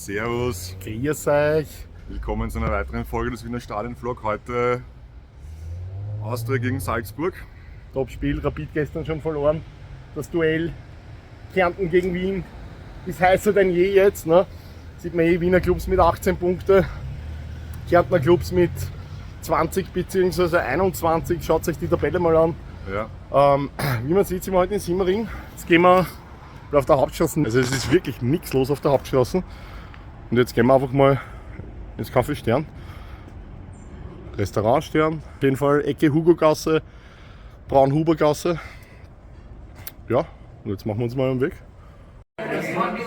Servus, Grüß euch. Willkommen zu einer weiteren Folge des Wiener Stadion-Vlog. Heute Austria gegen Salzburg. Topspiel, Rapid gestern schon verloren. Das Duell Kärnten gegen Wien ist heißer denn je jetzt. Ne? Sieht man eh, Wiener Clubs mit 18 Punkte, Kärntner Clubs mit 20 bzw. 21. Schaut euch die Tabelle mal an. Ja. Wie man sieht, sind wir heute in Simmering. Jetzt gehen wir auf der Hauptstraße. Also es ist wirklich nichts los auf der Hauptstraße. Und jetzt gehen wir einfach mal ins Café Stern. Restaurant Stern. Auf jeden Fall Ecke Hugo-Gasse, Braunhubergasse. Ja, und jetzt machen wir uns mal am Weg.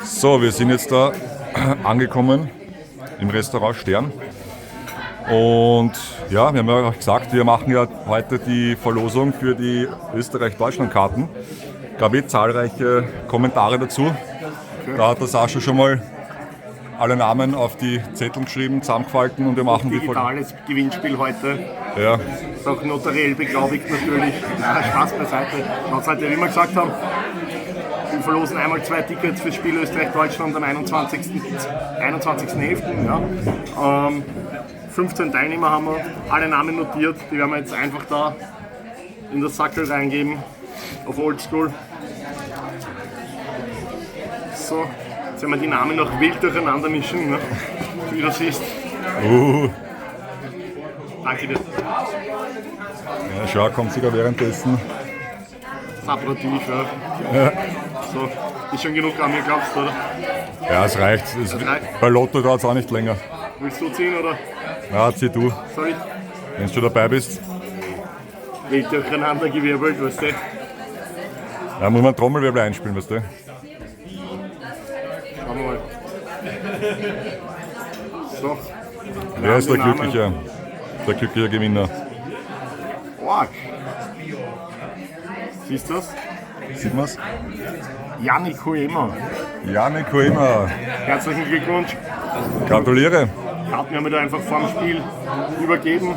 So, wir sind jetzt da angekommen im Restaurant Stern. Und ja, wir haben ja auch gesagt, wir machen ja heute die Verlosung für die Österreich-Deutschland-Karten. Gab eh zahlreiche Kommentare dazu. Da hat der Sascha schon mal alle Namen auf die Zettel geschrieben, zusammengefalten und wir machen die Verlosung. Digitales Gewinnspiel heute. Ja, Ist auch notariell beglaubigt natürlich. Nein, Spaß beiseite. Schaut halt, wie wir immer gesagt haben, wir verlosen einmal 2 Tickets fürs Spiel Österreich-Deutschland am 21.11. Ja. 15 Teilnehmer haben wir, alle Namen notiert, die werden wir jetzt einfach da in das Sackel reingeben, auf Oldschool. So, jetzt werden wir die Namen noch wild durcheinander mischen, ne? Wie du siehst. Danke dir. Ja, schau, kommt sogar währenddessen. Das Aperitif, ja. So, ist schon genug an mir, glaubst du, oder? Ja, es reicht. Es reicht. Bei Lotto dauert es auch nicht länger. Willst du ziehen, oder? Ja, zieh du, Soll ich? wenn du schon dabei bist. Wild durcheinander gewirbelt, weißt du? Ja, muss man Trommelwirbel einspielen, weißt du? Schauen wir mal. So. Wer ist der Namen. glückliche? Der glückliche Gewinner. Org. Siehst du das? Sieht man's? Jannik Huemer. Jannik Huemer. Herzlichen Glückwunsch. Gratuliere. Karten haben wir da einfach vorm Spiel übergeben.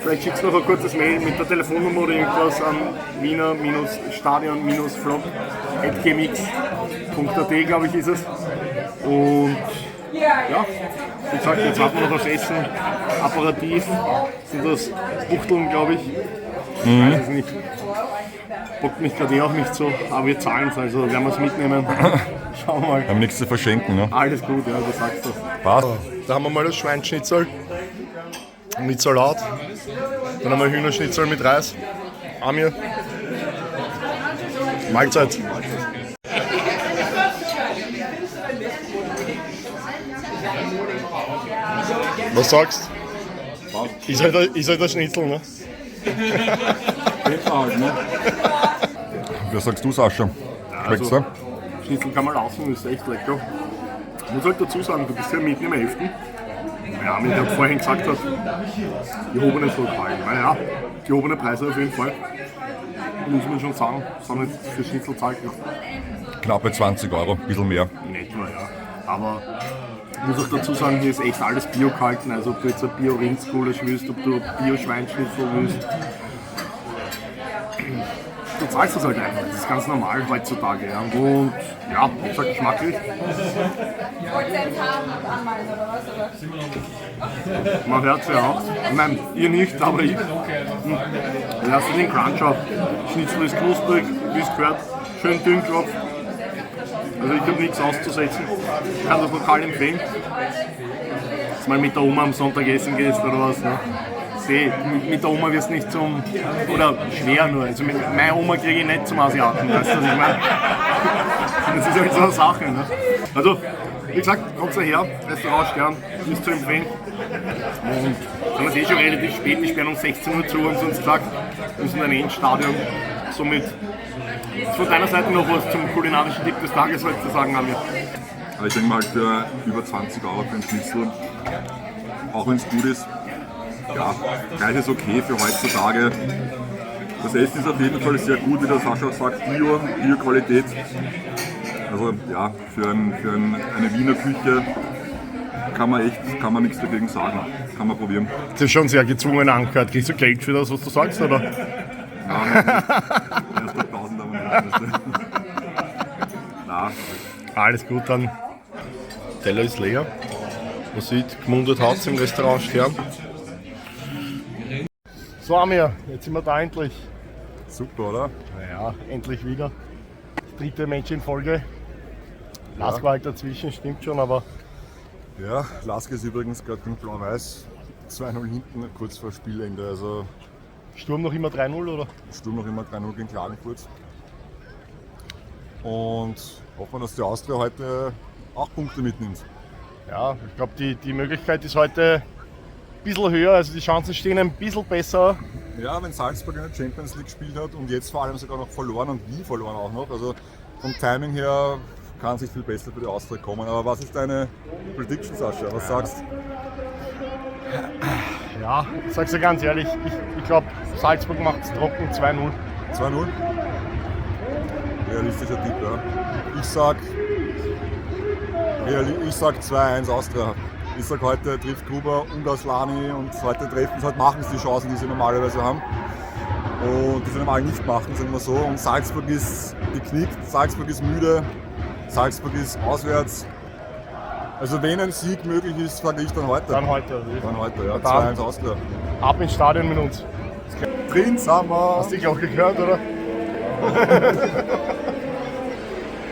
Vielleicht schickst du noch ein kurzes Mail mit der Telefonnummer oder irgendwas an wiener-stadion-vlog@gmx.at, glaube ich, ist es. Und ja, wie gesagt, jetzt warten wir noch aufs Essen. Aperitif sind das Buchteln, glaube ich. Ich weiß es nicht. Bockt mich gerade eh auch nicht so, aber wir zahlen es, also werden wir es mitnehmen. Schauen wir mal. Wir haben nichts zu verschenken, ne? Alles gut, ja, du sagst das. Passt. Da haben wir mal das Schweinschnitzel mit Salat. Dann haben wir Hühnerschnitzel mit Reis. Amir. Mahlzeit. Was sagst du? Ist halt ein Schnitzel, ne? Was sagst du, Sascha? Schmeckt's dir? Schnitzel kann man lassen, ist echt lecker. Ich muss halt dazu sagen, du bist ja mitten im 11. Ja, wie der vorhin gesagt hat, gehobenes Lokal. Naja, gehobene Preise auf jeden Fall. Muss man schon sagen, sind jetzt für Schnitzel zahlt ja. Knappe 20 Euro, ein bisschen mehr. In etwa, ja. Aber ich muss auch dazu sagen, hier ist echt alles bio gehalten. Also ob du jetzt ein Bio-Rindsgulasch willst, ob du Bio-Schweinschnitzel willst. Du zahlst das halt einfach. Das ist ganz normal heutzutage. Ja. Und ja, wie gesagt, geschmacklich. Man hört es ja auch. Ich meine, ihr nicht, aber ich. Dann hast du den Crunch auch. Schnitzel ist knusprig, wie es gehört. Schön dünn geklopft. Also ich habe nichts auszusetzen. Ich kann das Lokal empfehlen. Dass du mal mit der Oma am Sonntag essen gehst oder was. Ne? Seh, mit der Oma wirst du nicht zum... Oder schwer nur. Also mit meiner Oma kriege ich nicht zum Asiaten. Weißt du, was ich meine? Das ist halt so eine Sache. Ne? Also, wie gesagt, kommt her, Restaurant Stern, ist zu empfehlen. Und dann ist eh schon relativ spät, die sperren um 16 Uhr zu, haben sie uns gesagt. Wir müssen dann eh ins Stadion. Somit ist von deiner Seite noch was zum kulinarischen Tipp des Tages heute zu sagen, Amir? Aber ich denke mal, für über 20 Euro für ein Schnitzel, auch wenn es gut ist, ja, Preis ist okay für heutzutage. Das Essen ist auf jeden Fall sehr gut, wie der Sascha auch sagt, Bio, Bio-Qualität. Also ja, für eine Wiener Küche kann man echt, kann man nichts dagegen sagen. Kann man probieren. Das ist schon sehr gezwungen angehört. Kriegst du Geld für das, was du sagst, oder? Nein, nein, erst ab 1000 aber nicht. Nein. Alles gut, dann Teller ist leer. Man sieht, gemundet hat es im Restaurant Stern. So, Amir, jetzt sind wir da endlich. Super, oder? Naja, endlich wieder. Das dritte Match in Folge. Lask war halt dazwischen, stimmt schon, aber Ja, Lask ist übrigens gerade gegen Blau-Weiß 2-0 hinten, kurz vor Spielende. Also Sturm noch immer 3-0, oder? Sturm noch immer 3-0 gegen Klagenfurt. Und hoffen wir, dass die Austria heute auch Punkte mitnimmt. Ja, ich glaube, die Möglichkeit ist heute ein bisschen höher, also die Chancen stehen ein bisschen besser. Ja, wenn Salzburg in der Champions League gespielt hat und jetzt vor allem sogar noch verloren und wie verloren auch noch. Also vom Timing her kann es nicht viel besser für die Austria kommen. Aber was ist deine Prediction, Sascha? Was sagst du? Ja, ich sag's dir ganz ehrlich, ich glaube, Salzburg macht's trocken 2-0. 2-0? Realistischer Tipp, ja. Ich sag, ich sag 2-1 Austria. Ich sag, heute trifft Gruber und Asllani und heute treffen sie, heute machen sie die Chancen, die sie normalerweise haben. Und die sie normal nicht machen, sagen wir so. Und Salzburg ist geknickt, Salzburg ist müde, Salzburg ist auswärts. Also wenn ein Sieg möglich ist, sage ich dann heute. Dann heute. Dann heute, ja. Dann. 2-1 Austria. Ab ins Stadion mit uns. Drin sind wir. Hast dich auch gehört, oder?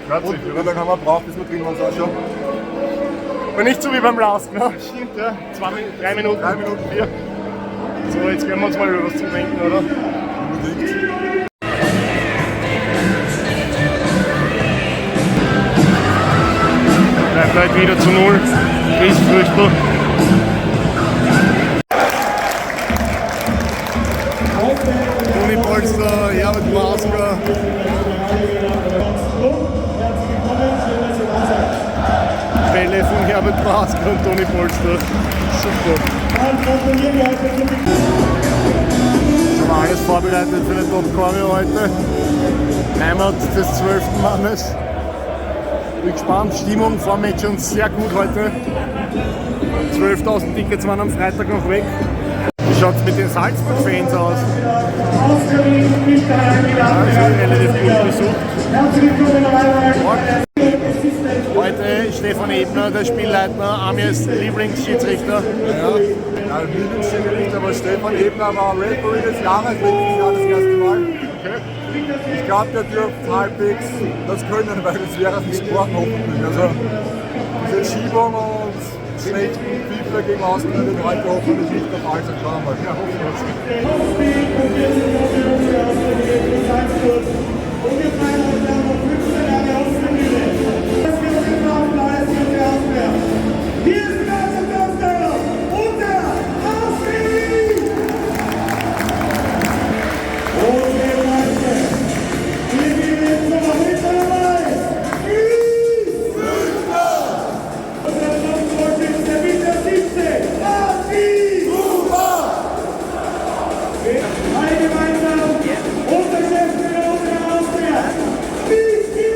Hört sich, Und wie oder? lange haben wir gebraucht, bis wir drin waren, Sascha? Aber nicht so wie beim Last, ne? Stimmt, ja. 3 Minuten. 3 Minuten. 4. So, jetzt gönnen wir uns mal wieder was zum Trinken, oder? Unbedingt. Bleibt halt wieder zu 0. Chris Früchtl. Toni Polster, Herbert Masker. Bälle von Herbert Masker und Toni Polster. Super. Schon mal alles vorbereitet für den Top Choreo heute. Heimat des 12. Mannes. Bin gespannt. Stimmung vor Match schon sehr gut heute. 12.000 Tickets waren am Freitag noch weg. Wie schaut es mit den Salzburg-Fans aus? Ja, ist relativ gut besucht. Heute Stefan Ebner, der Spielleiter, Amirs Lieblingsschiedsrichter. Ja, Lieblingsschiedsrichter, aber Stefan Ebner war Referee des Jahres letztes Jahr das erste Mal. Ich glaube, der dürfte halbwegs das können, weil das wäre nicht geworden hoffentlich. Also diese Schiebung und schlechten FIFA gegen Austria wird heute hoffentlich nicht der Fall sein. Schauen wir mal. Ja, hoffen wir's. Hier ist der ganze Darsteller und der Austria! Und der Meister, wir gehen jetzt noch mit dabei. Und der Torschütze mit der 17, Martin! Alle gemeinsam, unser Cheftrainer unserer Austria, Miki!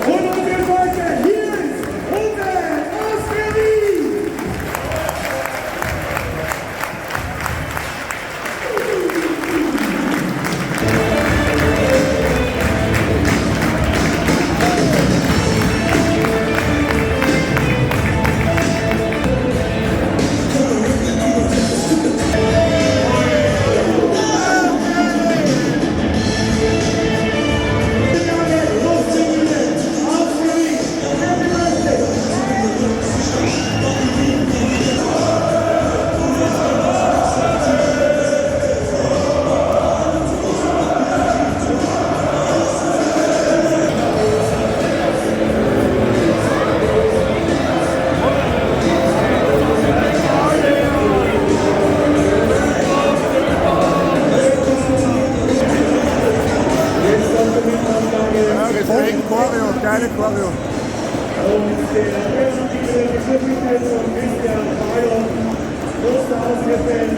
Und unsere Leute, hier ist unser Austria Wien! Ja, Respekt. Choreo, geile Choreo.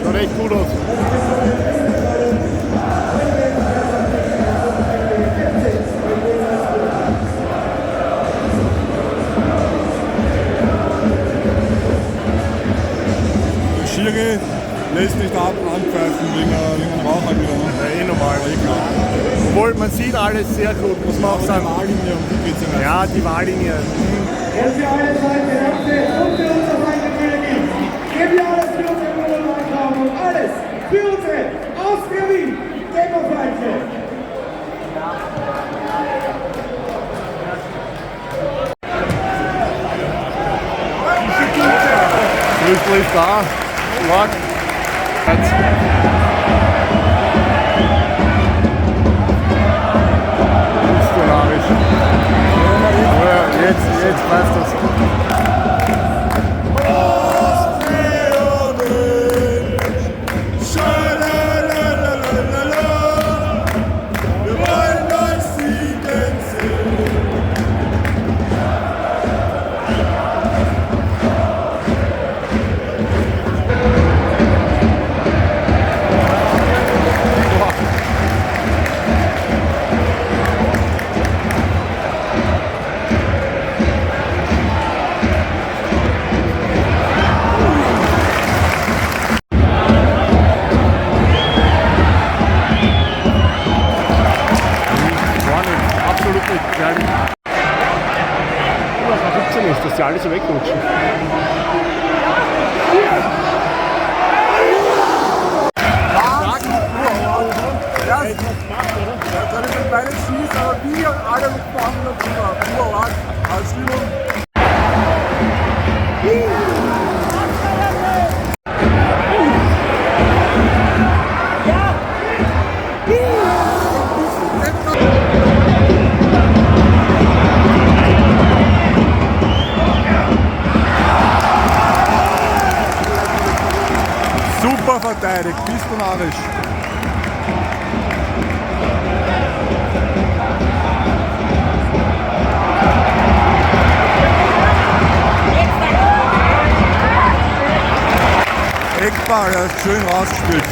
Schaut echt gut aus. Der Schiri lässt nicht anpfeifen wegen einem Rauch halt wieder. Ne? Ja, eh normal. Eh klar. Obwohl, man sieht, alles sehr gut, muss man auch sagen. Die Wahllinie, um die geht's ja meistens. Ja, die Wahllinie. Und für alle Seiten Herzen und für unsere Freunde Königin. Geben wir alles für unsere Bundesmannschaft und alles für unsere Austria Wien. Geben wir Freunde. Brüssel ist da. Stark. Bist du narrisch. Ja, jetzt läuft das. Wir wollen euch siegen sehen. Gar nicht, absolut nicht gefährlich. Was gibt's denn nicht, dass die alle so wegrutschen? Ja, das sind beide schießen, aber wir alle machen noch drüber. Urarg. Als Stimmung. Super verteidigt, bist du narrisch. Eckball, er ist schön rausgespielt.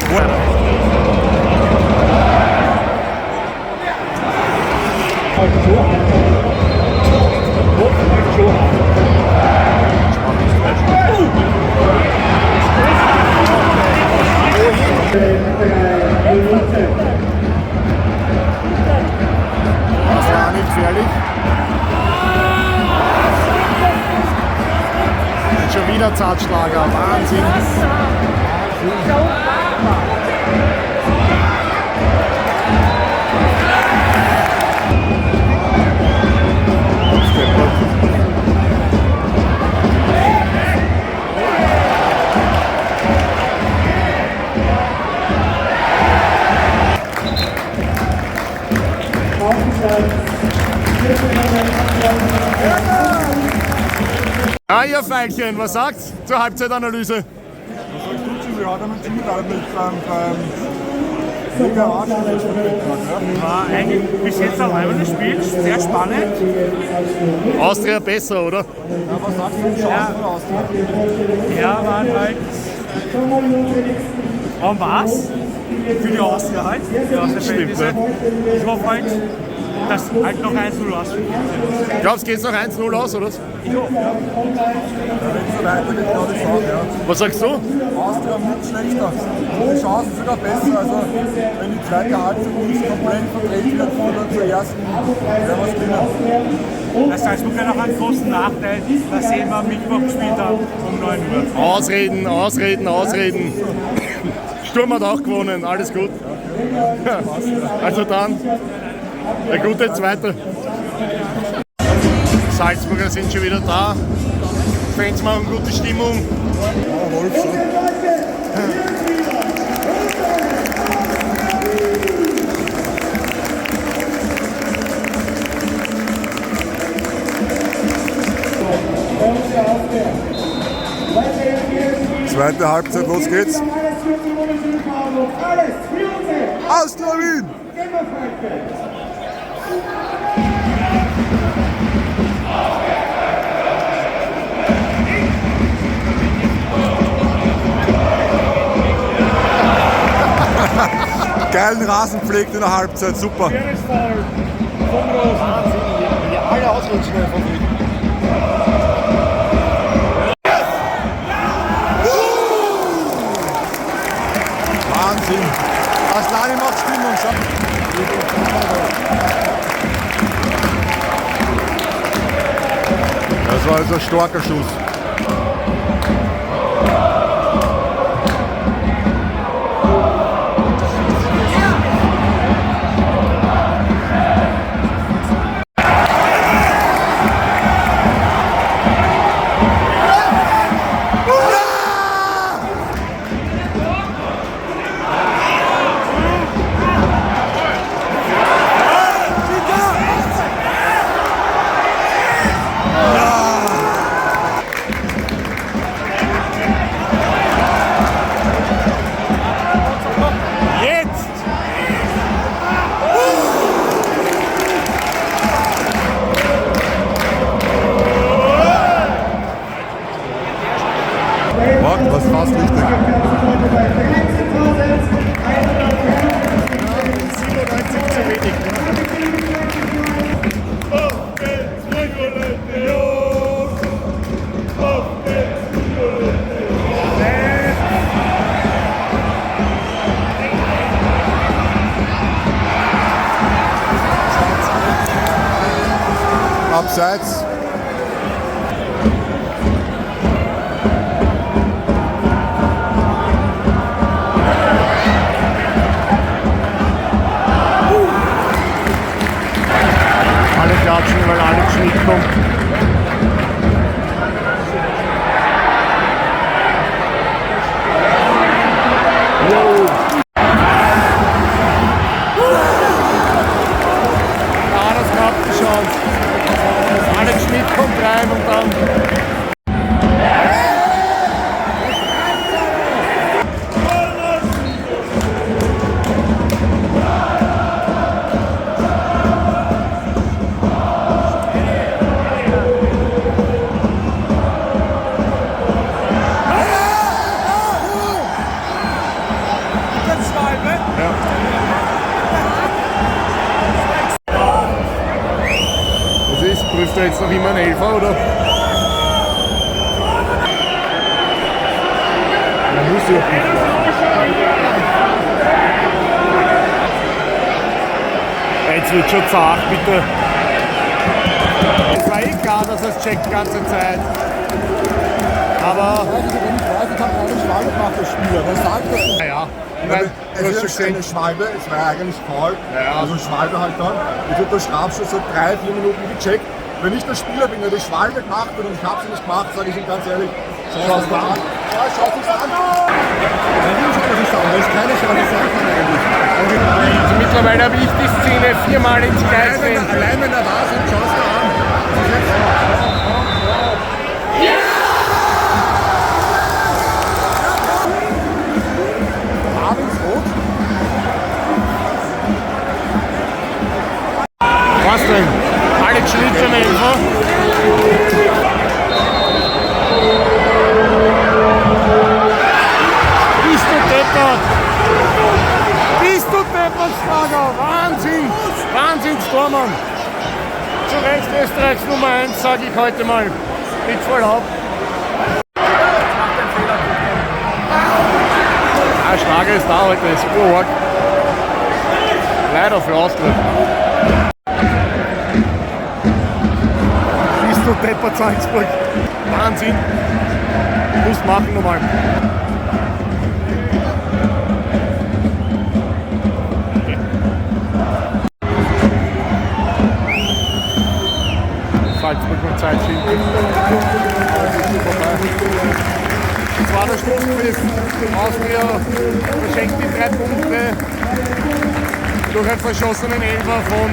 Das war nicht gefährlich. Und schon wieder Zartschlager, Wahnsinn. Ja, ihr Veilchen, was sagt's zur Halbzeitanalyse? Was sagst du, Jimmy? Hat er mit Jimmy da mit beim mega Arsch War eigentlich bis jetzt ein lebendes Spiel, sehr spannend. Austria besser, oder? Ja, was sagst du den Chancen von Austria? Ja, waren halt en masse für die Austria halt. Die Austria Stimmt, Verhältnisse. Ich hoffe halt, dass halt noch 1-0 ausgeht. Glaubst du, geht's noch 1-0 aus, oder? Ich hoffe, ja. Wenn es so weitergeht, glaube ich auch, ja. Was sagst du? Austria nicht schlechter. Die Chancen sogar besser. Also, wenn die zweite Halbzeit nicht komplett verdreht wird von der zur ersten, werden wir es gewinnen. Das Salzburg hat auch einen großen Nachteil, dass sie immer am Mittwoch gespielt haben um 9 Uhr. Ausreden, Ausreden, Ausreden. Sturm hat auch gewonnen, alles gut. Also dann, eine gute zweite. Salzburger sind schon wieder da. Fans machen gute Stimmung. Ja, Wolf schon. Zweite Halbzeit, los geht's. Alles für unsere Bundesliga und alles für unsere Austria Wien! Gamerfreunde. Geilen Rasen pflegt in der Halbzeit, super. Wahnsinn, wie alle ausrutschen einfach. Wahnsinn. Aslani macht Stimmung. Schau. Das war also ein starker Schuss. Jetzt! Warte, das ist fast richtig. 97 zu wenig. Abseits. Alle klatschen, weil Alex Schmidt kommt. Ja, das gab die Chance. Alex Schmidt kommt rein und dann. Was ist? Prüft er jetzt noch immer einen Elfer, oder? Man muss ja prüfen. Jetzt wird schon zart, bitte. Es war eh klar, dass er es checkt die ganze Zeit. Aber, Wenn ich weiß, ich habe keine Schwalbe gemacht als Spieler, dann sag ich das. naja, ich mein, du Es hast schon ist gesehen. eine Schwalbe, es war ja eigentlich faul. Ja. Also Schwalbe halt dann. Ich habe das Strafschuss seit 3-4 Minuten gecheckt. Wenn ich der Spieler bin, der die Schwalbe gemacht hat und ich habe sie nicht gemacht, sage ich ihm ganz ehrlich, schau es an. Ja, schau es an. Warum soll das nicht sagen? Das ist keine Schwalbe, sein kann eigentlich. Also mittlerweile habe ich die Szene viermal ins Kreis Allein wenn er, allein wenn er da ist, schau es da an. Das ist jetzt Marvins Rot. Was denn? Alex Schmidt zum Elfer. Bist du deppert? Bist du deppert, Schlager? Wahnsinn! Wahnsinnstormann! Zu Recht Österreichs Nummer 1, sage ich heute mal. Mit Verlaub. Ah, Schlager ist da heute, ist urarg. Leider für Austria. Bist du deppert, Salzburg? Wahnsinn! Muss machen nochmal. Salzburg mit Zeitschild. Das war der Schlusspfiff. Austria verschenkt die 3 Punkte durch einen verschossenen Elfer von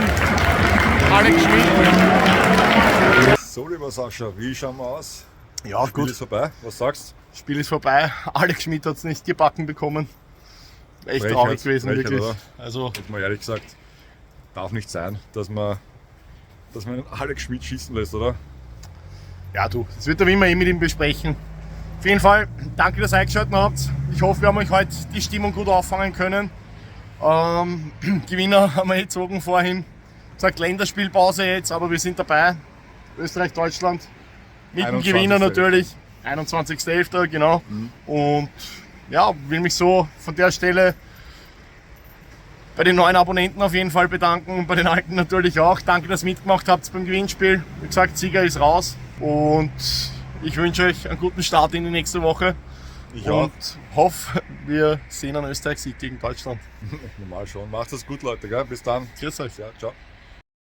Alex Schmidt. So, lieber Sascha, wie schauen wir aus? Ja, Spiel gut. ist vorbei. Was sagst Spiel ist vorbei. Alex Schmidt hat es nicht gebacken bekommen. Echt Frechheit, traurig gewesen, Frechheit, wirklich. oder? Also, du? Mal ehrlich gesagt, darf nicht sein, dass man einen Alex Schmidt schießen lässt, oder? ja, du, das wird der Wimmer eh mit ihm besprechen. Auf jeden Fall, danke, dass ihr eingeschaltet habt. Ich hoffe, wir haben euch heute die Stimmung gut auffangen können. Gewinner haben wir eh gezogen vorhin. Sagt Länderspielpause jetzt, aber wir sind dabei. Österreich, Deutschland. Mit dem 21.11. Gewinner natürlich. 21.11., genau. Und ja, will mich so von der Stelle bei den neuen Abonnenten auf jeden Fall bedanken und bei den alten natürlich auch. Danke, dass ihr mitgemacht habt beim Gewinnspiel. Wie gesagt, Sieger ist raus. Und ich wünsche euch einen guten Start in die nächste Woche. Ich auch. Und hoffe, wir sehen einen Österreich-Sieg gegen Deutschland. Normal schon. Macht es gut, Leute. Gell? Bis dann. Grüß euch. Ja, ciao.